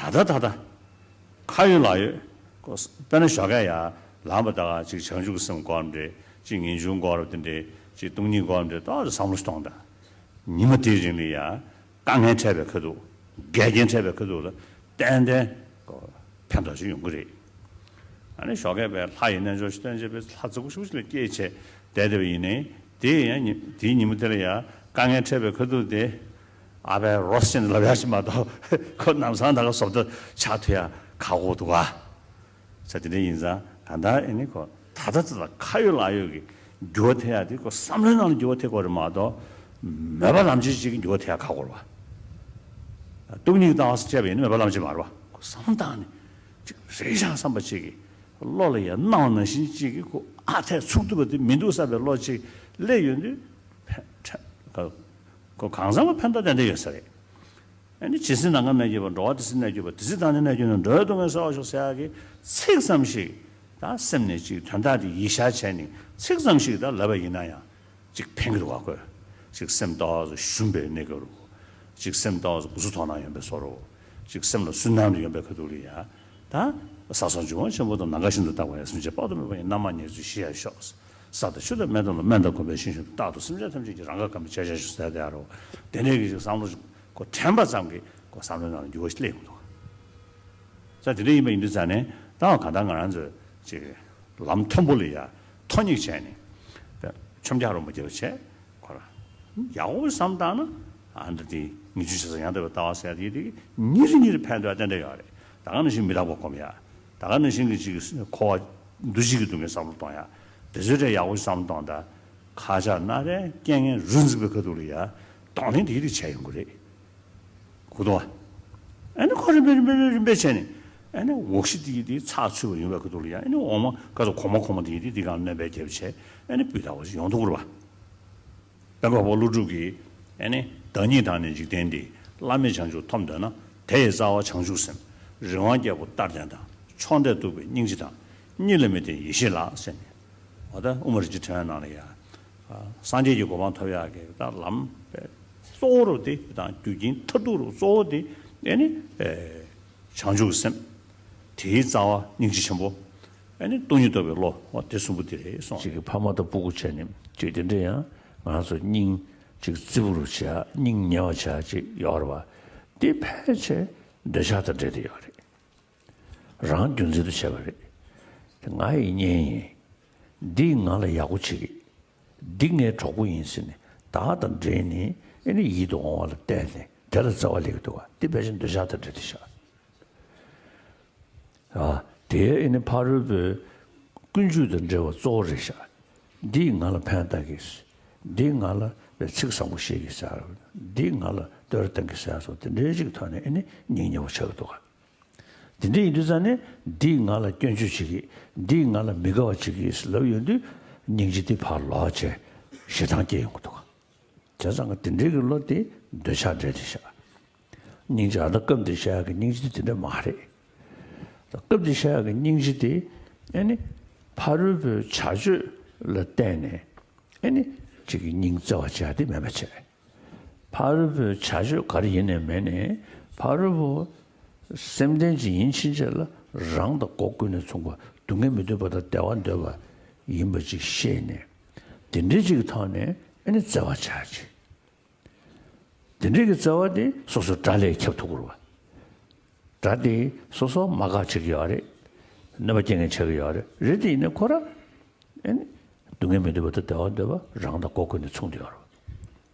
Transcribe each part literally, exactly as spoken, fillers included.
ད་ད་ད་ད་ཁ་ཡོད་ལག་ཡོད། ཀོ་ས་དཔེར་ན་ཞོགས་ཀས་ཡར་ལངས་པ་ད་ག་ཅིག་བྱང་ཆུབ་ཀྱི་སེམས་སྒོམ་རེད། ཅིག་ངེས་འབྱུང་སྒོམ་རེད། དེ་འདྲས་ཅིག་སྟོང་ཉིད་སྒོམ་རེད། ད་བསམ་བློ་གཏོང་དང་། ཉི་མ་དེའི་རིང་ལ་ཡ་དཀའ་ངལ་འཕྲད་པའི་ཁ་ཐུག་འགལ་རྐྱེན་འཕྲད་པའི་ཁ་ཐུག་ལ་ཏན་ཏན་ཕན་ཐོགས་ཤིག་ཡོང་གི་རེད། ཨ་ནི་ཞོགས་ཀས་པའི་ལྷ་ཡི་རྣལ་འབྱོར་ཞིག་སྟོན་བྱས་པའི་ལྷ་རྫིག་པོ་ཞིག་ལ་སྐྱེས་བྱས་བསྡད་བསྡད་པ་ཡིན་ནའི། དེ་ཡང་ཉི་དེའི་ཉིན་མོ་དེ་ལ་ཡང་དཀའ་ངལ་འཕྲད་པའི་ཁ་ཐུག་དེ་ཨ་ཕའི་རོ་སེ་ཅན་ལབ་ཡག་ཞིག་མ་གཏོགས་ཁོ་ནམ་སང་ད་ག་བཟོ་ལྟ་ཆགས་ཐུབ་ཡག་ཁག་པོ་འདུག་ག་ས་དེ་འདྲ་ཡིན་ཙང་གང་ལྟར་ཨེ་ནི་ཁོ་ད་ལྟ་ཙི་ལ་ཁ་ཡོད་ལག་ཡོད་ཀྱི་འགྱུར་བ་ཐེབས་ཡག་དེ་ཁོ་བསམ་བློའི་ནང་ལ་འགྱུར་བ་ཐེབས་དགོས་རེད་མ་གཏོགས། མོས་པ་ལམ་བྱེད་ཅིག་གི་འགྱུར་བ་ཐེབས་ཡག་ཁག་པོ་རེད་བ། སྟོང་ཉིད་ལྟ་བ་སེ་བྱས་པ་ཡིན་ན་མོས་པ་ལམ་བྱེད་མ་རེད་བ། ཁོ་བསམ་བློ་བཏང་ནས་ཅིག་རེད་ཤག་བསམ་པ་ཅིག་གི་བློ་ལ་ཡང་སྣང་བ་ནང་བཞིན་ཅིག་གི་ཁོ་ཨ་འཐས་ཚུགས་ཐུབ་པ་དེ་མི་འདུག་བསམ་པའི་བློ་ཅིག་སླེབས་ཡོང་དུས་ཕན་ཁོ་གང་ཟག་ལ་ཕན་ཐོགས་ཏན་ཏན་ཡོད་ས་རེད། ཨ་ནི་ཇི་སྲིད་ནམ་མཁའ་གནས་གྱུར་པ། འགྲོ་བ་དེ་སྲིད་གནས་གྱུར་པ། དེ་སྲིད་བདག་ནི་གནས་གྱུར་ན། འགྲོ་བའི་སྡུག་བསྔལ་སེལ་བར་ཤོག་ཟེར་ཡག་གི་ཚིག་ཙམ་ཞིག་ད་སེམས་ནས་ཅིག་དོན་དག་དེ་ཡིད་ཤར་བྱས་ནས་ཚིག་ཙམ་ཞིག་ད་ལབ་པ་ཡིན་ན་ཡང་ཅིག་ཕན་གྱི་འདུག་ག་ཁོས་ཅིག་སེམས་ཏོག་ཙམ་ཞུམ་པའི་གནས་སྐབས་རུ། ཅིག་སེམས་ཏོག་ཙམ་སྒུག་སུ་དོགས་སྣང་ཡོང་པའི་བཟོ་འདྲ། ཅིག་སེམས་ལ་སུན་སྣང་དུ་ཡོང་པའི་ཁ་ཐུག་ལ་ཡ། ད་ས་སོགས་འབྱུང་བ་ཆེན་པོ་དང་། ནམ་མཁའ་བཞིན་དུ་རྟག་པར་ཡལ། སེམས་ཅན་དཔག་ཏུ་མེད་པ་ཡི་རྣམ་མང་ཉེར་འཚོའི་གཞི་ཡང་ཤོག་ས་དང་ཆུ་དང་མེ་དང་རླུང་། སྨན་དང་གོས་པའི་ཤིང་བཞིན་དུ། རྟག་ཏུ་སེམས་ཅན་ཐམས་ཅད་ཀྱི་རང་དགར་གང་བའི་བྱ་བྱ་ཞིག་ཟེར་དེ་ཨ་རོ། དེ་འདྲའི་གི་ཅིག་བསམ་བློ་ཞིག་ཁོ་དྲན་པ་ཙམ་གྱིས་ཁོ་བསམ་བློའི་ནང་ལ་འགྱུར་བ་ཞིག་སླེབས་ཡོང་གི་འདུག་ས་དེ་འདྲ་ཡིན་པ་ཡིན་དུས་ཙང་ནས་ད་གང་ལྟར་ང་རང་ཚོས་ཅིག་ལམ་མཐོན་པོ་ལ་ཡ་མཐོ་སྙེག་བྱས་ནས་མཆོང་རྒྱུག་རོལ་མོ་རྒྱབ་བྱས་ཁོ་ར་ཡག་པོ་བསམ་བཏང་ན། ཨ་འདི་དེ་ངེས་འབྱུང་ཆེ་ས་ཡང་དག་པའི་ལྟ་བ་ཟེར་ཡ་དེ་དེ་ཉིན་རེ་ཉིན་རེ་ཕན་ཐོགས་ཏན་ཏན་ཡོད་རེད། ད་ག་ནང་བཞིན་མི་རྟག་པ་སྒོམ་ཡ། ད་ག་ནང་བཞིན་གྱི་ཅིག་འཁོར་བ་འདུ་བྱེད་ཀྱི་སྡུག་བསྔལ་བསམ་བློ་གཏོང་ཡ། དེ་ཚོའི་གྲས་ཡག་པོ་ཞིག་བསམ་བློ་གཏོང་དང་། ཁ་ཆག་སྣ་རལ་རྐྱེན་ངན་རུ་འཛིན་པའི་ཁ་ཐུག་ལ་ཡ་གདོང་ལེན་དེ་དེ་བྱས་ཡོང་གི་རེད། གོ་ཐོས། ཨ་ནི་ཁོ་རིམ་པས་རིམ་པས་རིམ་པས་བྱས་ནས། ཨ་ནི་འོག་གཞི་དེ་ཡི་དེ་ཚགས་ཚུད་པ་ཡོང་བའི་ཁ་ཐུག་ལ་ཡ། ཨ་ནི་འོ་མ་ཀ་ཚོ་གོང་མ་གོང་མ་དེ་ཡི་དེ་དེ་གང་སྣོན་པའི་རྒྱབ་བྱས། ཨ་ནི་སྤུས་དག་པ་ཞིག་ཡོང་ཐུབ་ཀྱི་རེད་བ། དཔལ་འཁོར་ལྷུན་གྲུབ་ཀྱིས། ཨ་ནི་བདག་ཉིད་དང་ནི་འཇིག་རྟེན་འདི། བླ་མེད་བྱང་ཆུབ་ཐོབ་འདོད་ན། དེ་ཡི་རྩ་བ་བྱང་ཆུབ་སེམས། རི་དབང་རྒྱལ་པོ་ལྟར་ལྡན་དང་། ཕྱོགས་འདས་སྟུག་པའི་སྙིང་རྗེ་དང་། གཉིས་ལ་མི་ལྡན་ཡེ་ཤེས་ལགས་ཟེར་ནས། འོ་ད་དབུ་མ་རིན་ཆེན་ཕྲེང་བའི་ནང་ལ་ཡ། སངས་རྒྱས་ཀྱི་གོ་འཕང་ཐོབ་ཡག་གི་ད་ལམ་གཙོ་བོ་རུ་དེ་དང་རྒྱུ་རྐྱེན་མཐར་ཐུག་རུ་གཙོ་བོ་དེ། ཨ་ནི་བྱང་ཆུབ་ཀྱི་སེམས། དེའི་རྩ་བ་སྙིང་རྗེ་ཆེན་པོ། ཨ་ནི་སྟོང་ཉིད་རྟོགས་པའི་བློ། འོ་དེ་གསུམ་པོ་དེ་རེད་གསུངས། གཅིག་གི་ཕ་མ་དང་སྤུ་གུ་བྱས་ནས་ཅིག་དེ་འདྲ་ཡང་ང་ཚོ་སྙིང་ཅིག་རྩིབ་རུ་བྱས། སྙིང་ཉེ་བ་བྱས་ཅིག་ཡོད་རེད་བ། དེ་ཕལ་ཆེར་འདོད་ཆགས་དང་འབྲེལ་ཏེ་ཡོད་རེད། རང་རྒྱུ་མཚན་དུ་བྱས་པ་རེད། དེ་ང་ཡི་གཉེན་ཡིན། འདིས་ང་ལ་ཡག་པོ་བྱེད་ཀྱི། འདི་ངའི་གྲོགས་པོ་ཡིན་ཟེར་ནས་བདག་དང་འབྲེལ་ནས། ཨ་ནི་ཡིད་དུ་འོང་བ་ལ་བརྟེན་ནས་དེ་ལ་བརྩེ་བ་སླེབས་ཀྱི་འདུག་ག་དེ་ཕལ་ཆེར་འདོད་ཆགས་དང་འབྲེལ་ཏེ་བཞག་ཨ། དེ་ཨ་ནི་ཕ་རོལ་པོའི་ཀུན་སྤྱོད་དང་འབྲེལ་བ་གཙོ་བོ་རེད་ཤག་འདིས་ང་ལ་ཕན་བཏགས་ཀྱི། འདིས་ང་ལ་ཚིག་བཟང་པོ་བཤད་ཀྱི་ཟེར། འདིས་ང་ལ་བསྟོད་ར་བཏང་གི་ཟེར་སོགས་དེ་འདྲའི་ཅིག་ཐོག་ནས་ཨ་ནི་སྙིང་ཉེ་བོ་ཆགས་ཀྱི་འདུག་ག་དེ་འདྲ་ཡིན་དུས་ཙང་ནས་འདིས་ང་ལ་སྐྱོན་བརྗོད་བྱེད་ཀྱི། འདིས་ང་ལ་མི་དགའ་བ་བྱེད་ཀྱི་ལབ་ཡོང་དུས། སྙིང་རྗེ་དེ་ཕར་ལོག་བྱས་ཞེ་སྡང་སྐྱེ་ཡོང་གི་འདུག་ག་བྱས་ཙང་དེ་འདྲའི་གི་བློ་དེ་འདོད་ཆགས་འདྲེས་ཏེ་བཞག་སྙིང་རྗེ། ཨ་ད་སྐབས་འདིར་བཤད་ཡག་གི་སྙིང་རྗེ་དེ་དེ་འདྲ་མ་རེད། ད་སྐབས་འདིར་བཤད་ཡག་གི་སྙིང་རྗེ་དེ་ཨ་ནི་ཕ་རོལ་པོའི་བྱ་སྤྱོད་ལ་བརྟེན་ནས་ཨ་ནི་གཅིག་གི་སྙིང་བརྩེ་བ་བྱས་ཏེ་མེད་པ་བྱས། ཕ་རོལ་པོའི་བྱ་སྤྱོད་ག་རེ་ཡིན་ནའི་མིན་ནའི་ཕ་རོལ་པོ་སེམས་ལྡན་ཅིག་ཡིན་ཕྱིན་ཆད་ལ་རང་དང་སྒོ་ཀུན་ནས་མཚུངས་པ། སྡུག་བསྔལ་མི་འདོད་པ་དང་བདེ་བ་འདོད་པ་ཡིན་པ་ཅིག་ཤེས་ནས། དེ་འདྲའི་ཅིག་གི་ཐོག་ནས་ཨ་ནི་བརྩེ་བ་བྱ་ཅིག་དེ་འདྲའི་གི་བརྩེ་བ་དེ་སོ་སོའི་དགྲ་ལས་ཁྱབ་ཐུབ་དགོས་རེད་བ། དགྲ་དེ་སོ་སོ་མ་དགའ་བྱེད་ཀྱི་ཡོད་རེད། གནོད་པ་སྐྱེལ་མཁན་ཆགས་ཀྱི་ཡོད་རེད། རེད་དེ་ཡིན་ནའི་ཁོ་ར་ཨ་ནི་སྡུག་བསྔལ་མི་འདོད་པ་དང་བདེ་བ་འདོད་པ་རང་དང་སྒོ་ཀུན་ནས་མཚུངས་བསྡད་ཡོད་རེད།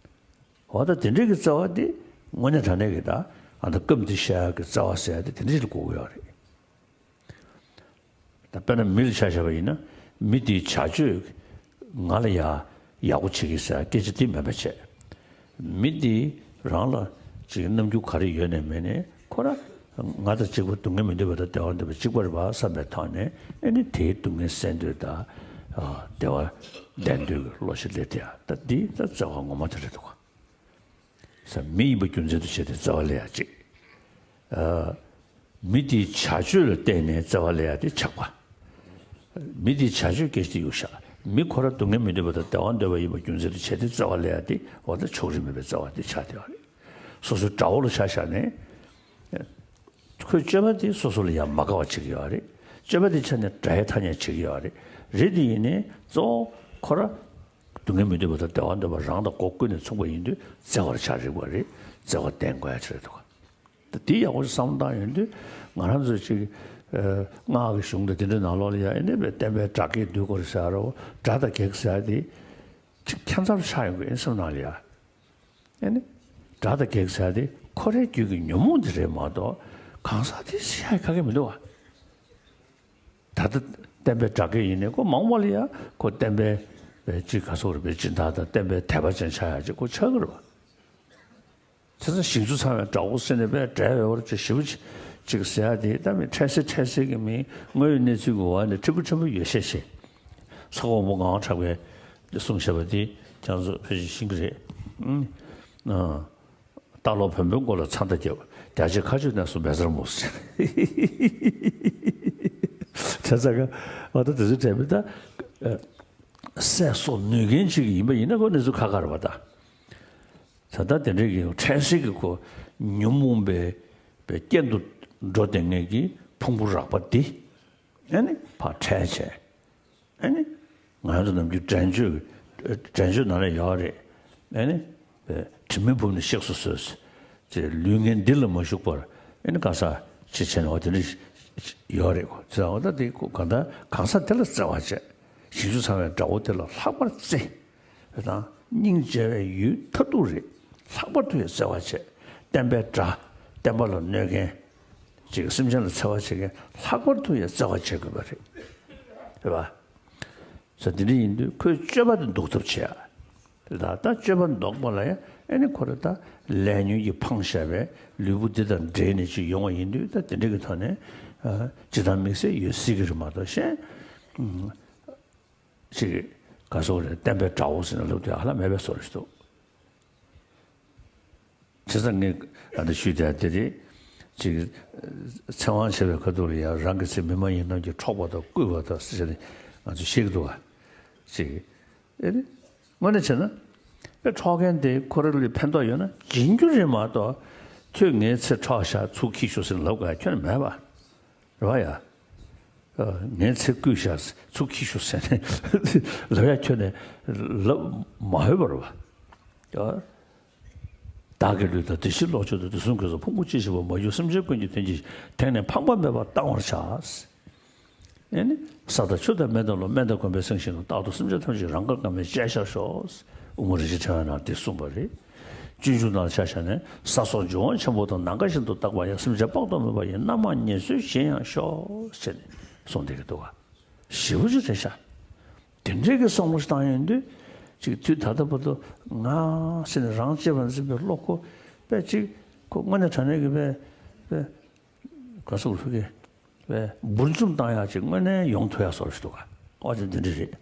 འོ་ད་དེ་འདྲའི་གི་བརྩེ་བ་དེ་དངོས་གནས་དྲང་གནས་ཀྱི་ད་ཨ་ད་སྐབས་འདིར་བཤད་ཡག་གི་བརྩེ་བ་ཟེར་ཡག་དེ་དེ་འདྲ་ཞིག་ལ་གོ་གི་ཡོད་རེད། ད་དཔེར་ན་མི་ལ་ཆ་བཞག་པ་ཡིན་ན། མི་དེའི་བྱ་སྤྱོད་ང་ལ་ཡ་ཡག་པོ་བྱེད་ཀྱི་ཟེར་སྐད་ཆ་དེ་མིན་པ་བྱས། མི་དེ་རང་ལ་ཅིག་རྣམ་འགྱུར་ག་རེ་ཡོད་ནའི་མེད་ནའི་ཁོ་ར་ང་དང་གཅིག་པ། སྡུག་བསྔལ་མི་འདོད་པ་དང་བདེ་བ་འདོད་པ་གཅིག་པ་རེད་པ་བསམ་པའི་ཐོག་ནས་ཨ་ནི་དེའི་སྡུག་བསྔལ་སེལ་འདོད་དང་བདེ་བ་ལྡན་འདོད་ཀྱི་བློ་ཞིག་སླེབས་ཏེ། ད་འདི་ད་བརྩེ་བ་ངོ་མ་དེ་རེད་འདུག་ག་ས། མི་ཡིན་པ་རྒྱུ་མཚན་དུ་བྱས་ཏེ་བརྩེ་བ་སླེབས་ཡག་ཅིག་མི་དེའི་བྱ་སྤྱོད་ལ་བརྟེན་ནས་བརྩེ་བ་སླེབས་ཡག་དེ་ཆགས་པ། མི་དེའི་བྱ་སྤྱོད་སྐད་ཆ་དེ་གཡུག་བཞག་མི་ཁོ་ར་སྡུག་བསྔལ་མི་འདོད་པ་དང་བདེ་བ་འདོད་པ་ཡིན་པ་རྒྱུ་མཚན་དུ་བྱས་ཏེ་བརྩེ་བ་སླེབས་ཡག་དེ་འོ་ད་ཕྱོགས་རིས་མེད་པའི་བརྩེ་བ་དེ་ཆགས་བསྡད་ཡོད་རེད། སོ་སོའི་དགྲ་བོ་ལ་ཆ་བཞག་ནས། ཁོའི་སྤྱོད་པ་དེ་སོ་སོ་ལ་ཡང་མ་དགའ་བ་བྱེད་ཀྱི་ཡོད་རེད། སྤྱོད་པ་དེ་ཆ་ནས་དགྲ་ཡི་ཐ་སྙད་བྱེད་ཀྱི་ཡོད་རེད། རེད་དེ་ཡིན་ནའི་གཙོ་བོ་ཁོ་ར་སྡུག་བསྔལ་མི་འདོད་པ་དང་བདེ་བ་འདོད་པ་རང་དང་སྒོ་ཀུན་ནས་མཚུངས་པ་ཡིན་དུས་བརྩེ་བར་ཆགས་རིགས་པ་རེད། བརྩེ་བ་བརྟན་དགོས་ཡ་ཆེ་རེད་འདུག་ད་དེ་ཡག་པོ་ཞིག་བསམ་བློ་བཏང་ཡོང་དུས་ང་རང་ཚོས་ཅིག་ཨ་སྔགས་ཀྱི་གཞུང་དང་དེ་འདྲའི་ནང་ལོགས་ལ་ཡ་ཨེ་ནས་པའི་བསྟན་པའི་དགྲ་བགེགས་འདུལ་དགོས་རེད་ཟེར་རོ། དགྲ་དང་བགེགས་ཟེར་ཡ་དེ་ཅིག་ཁྱད་མཚར་ཆགས་ཡོང་གི་ཨེ་སེམས་ནང་ལ་ཡ། ཨེ་ནི། དགྲ་དང་བགེགས་ཟེར་ཡ་དེ་ཁོ་རའི་རྒྱུད་ཀྱི་ཉོན་མོངས་དེ་རེད་མ་གཏོགས་གང་ཟག་དེ་ཤ་ཡི་ག་གེ་མི་འདུག་བ། ད་ལྟ་བསྟན་པའི་དགྲ་བགེགས་ཡིན་ནའི་ཁོ་མང་པོ་ལ་ཡ་ཁོ་བསྟན་པའི་ཅིག་ག་སོགས་རེད་པའི་སྦྱིན་བདག་དང་བསྟན་པའི་དད་པ་ཅན་ཆགས་ཡ་ཅིག་ཁོ་ཆགས་ཀྱི་རེད་བ། བྱས་ཙང་ཞིང་བཅུ་ཚང་བའི་དགྲ་བོ་ཟེར་ནས་པའི་འབྲེལ་བའི་བར་གྱི་ཞེ་པོ་ཅིག་ཟེར་ཡ་དེ་ད་མི་འཕྲལ་སེལ་འཕྲལ་སེལ་གྱི་མི་དངོས་ཡོད་གནས་ཚུལ་གྱི་འོག་ནས་ཕྲན་བུ་ཕྲན་བུ་ཡོད་ཤས་ཤིག་ས་གོང་པོ་ངག་དབང་གྲགས་པས་གསུངས་བཞག་པ་དེ་ཁྱེད་ཚོ་ཕལ་ཆེར་ཤེས་ཀྱི་རེད། ཨང་། ཨ། རྟ་ལོག་བོན་པོའི་མགོ་ལ་ཚྭ་མདའ་བརྒྱབ། རྒྱ་ཆེ་མཁའ་སྤྱོད་གནས་སུ་མེ་སེར་མོ་ཟེར། བྱས་ཙང་ང་ད་དེ་ཚོ་དྲན་པས་ད། ཨ། སྲས་སོགས་ནུས་མཁན་ཅིག་ཡིན་པ་ཡིན་ན་ཁོ་གནས་ཚུལ་ཁག་ཁག་རེད་པ་ད། ད་ལྟ་དེ་འདྲའི་གི་འཕྲལ་སེལ་གྱི་ཁོ་ཉོན་མོངས་པའི་པའི་རྐྱེན་དུ་འགྲོ་བསྡད་མཁན་གྱི་ཕུང་པོ་རགས་པ་འདི་ཨེ་ནི་ཕར་ཁྲལ་བྱས། ཨེ་ནི་ང་ཚོ་ནམ་རྒྱུན་འགྲན་བརྗོད་འགྲན་བརྗོད་ནང་ལ་ཡོད་རེད། ཨེ་ནི་དྲི་མེད་ཕུབ་ནས་གཤེགས་སུ་གསོལ། ཅེས་ལུས་ངན་འདི་ལ་མ་ཞུགས་པར་ཨེ་ནི་གང་ཟག་ཅེས་བྱས་ནས་འོ་དེ་འདྲ་ཡོད་རེད་གོ། ཙང་འོ་ད་དེ་གང་ལྟར་གང་ཟག་དེ་ལ་བརྩེ་བ་བྱས། ཞིང་བཅུ་ཚང་བའི་དགྲ་བོ་དེ་ལ་ལྷག་པར་བརྩེ། དང་སྙིང་རྗེ་བའི་ཡུལ་མཐར་ཐུག་རེད། ལྷག་པར་དུ་ཡང་བརྩེ་བ་བྱེད། བསྟན་པའི་དགྲ། བསྟན་པ་ལ་གནོད་མཁན། ཅིག་སེམས་ཅན་ལ་འཚེ་བ་བྱེད་མཁན་ལྷག་པར་དུ་ཡང་བརྩེ་བ་བྱེད་དགོས་པ་རེད། རེད་པ། ས་འདི་འདྲ་ཡིན་དུས་ཁོའི་སྤྱོད་པ་དེ་ལྡོག་ཐབས་བྱེད་ཡ། རེད་ད་ད་སྤྱོད་པ་ལྡོག་པ་ལ་ཡང་ཨེ་ནི་ཁོ་རེ་ད་ལས་ཉོན་གྱིས་འཕངས་བཞག་པའི་ལུས་པོ་འདི་དང་འབྲེལ་ནས་ཅིག་ཡོང་བ་ཡིན་དུས་ད་དེ་འདྲ་གི་ཐོག་ནས་ཨ་ཅི་ལྟར་དམིགས་བསལ་ཡོད་སྲིད་ཀྱི་རེད་མ་གཏོགས་གཞན། ཅིག་ག་སོགས་རེད། བསྟན་པའི་དགྲ་བོ་ཟེར་ནས་ལབ་དུས་ཧ་ལམ་མེད་པའི་བཟོ་འདྲ་ཞིག་འདུག་བྱས་ཙང་ངས་ཨ་འདི་ཞུས་དེ་དེ་རེད། ཅིག་ཚེ་དབང་བྱེད་པའི་ཁ་ཐུག་ལ་ཡང་རང་གི་ཚེ་མི་མ་ཡིན་རྣམས་ཀྱིས་འཕྲོག་པ་དང་བརྐུས་པ་དང་ཟེར་ནས་ང་ཚོས་བཤད་ཀྱི་འདུག་ག་ཅིག་ཨེ་རེད། དངོས་གནས་བྱས་ན། དཔེ་འཕྲོག་མཁན་དེ་ཁོ་རང་ལ་ཕན་ཐོགས་ཡོད་ན་སྦྱིན་རྒྱུ་རེད་མ་གཏོགས། ཁྱོད་ངའི་ཚེ་འཕྲོག་བཞག་ཚུར་འཁྱེར་ཤོག་ཟེར་ནས་ལབ་དགོས་ཡ་ཁྱོན་ནས་མེད་པ། རེད་བ་ཡ། ཨ། ངའི་ཚེ་བརྐུས་བཞག་ཚུར་འཁྱེར་ཤོག་ཟེར་ནས་ལབ་ཡ་ཁྱོན་ནས་ལབ་མ་འོས་པ་རེད་བ། ཨ། བདག་གི་ལུས་དང་བདེ་གཤེགས་ལོངས་སྤྱོད་དང་། དུས་གསུམ་གོས་སུ་ཕུང་པོ་ཅི་བཞེས་པ། མ་གྱུར་སེམས་ཅན་ཀུན་གྱི་དོན་གྱི་ཕྱིར། དེང་ནས་ཕངས་པ་མེད་པར་བཏང་བར་བྱ། ཨེ་ནི། ས་དང་ཆུ་དང་མེ་དང་རླུང་། སྨན་དང་གོས་པས་བསང་ཞིང་དུ། རྟག་ཏུ་སེམས་ཅན་ཐམས་ཅད་རང་དགར་བཀའ་མའི་བཅད་ཤག་ཤོག་དབུ་མ་རིན་ཆེན་ཕྲེང་བའི་ནང་དེ་གསུངས་པ་རེད། སྤྱོད་འཇུག་ནང་ཆ་བཞག་ནས་ས་སོགས་འབྱུང་བ་ཆེན་པོ་དང་། ནམ་མཁའ་བཞིན་དུ་རྟག་པར་ཡང་། སེམས་ཅན་དཔག་ཏུ་མེད་པ་ཡི། རྣམ་མང་ངལ་གསོའི་གཞན་ཡང་ཤོག་ཟེར་ནས་གསུངས་བསྡད་ཀྱི་འདུག་ག་ཞེ་པོ་ཅིག་རེད་ཤག་དེ་འདྲའི་གི་བསམ་བློ་ཞིག་བཏང་ཡོང་དུས་ཅིག་དུས་ད་ལྟ་བར་དུ་ང་ཟེར་ནས་རང་གཅེས་པར་འཛིན་པའི་བློ་ཁོ་དཔེ་ཅིག་ཁོ་དངོས་གནས་དྲང་གནས་ཀྱི་དཔེ་དཔེ་ག་ཟེར་དགོས་རེད། དཔེ་འབུར་འཇོམས་བཏང་ཡག་ཅིག་དངོས་གནས་ཡོང་ཐུབ་ཡག་བཟོ་འདྲ་ཞིག་འདུག་ག་ཨོ་ཅེ་འདི་འདྲ་རེད།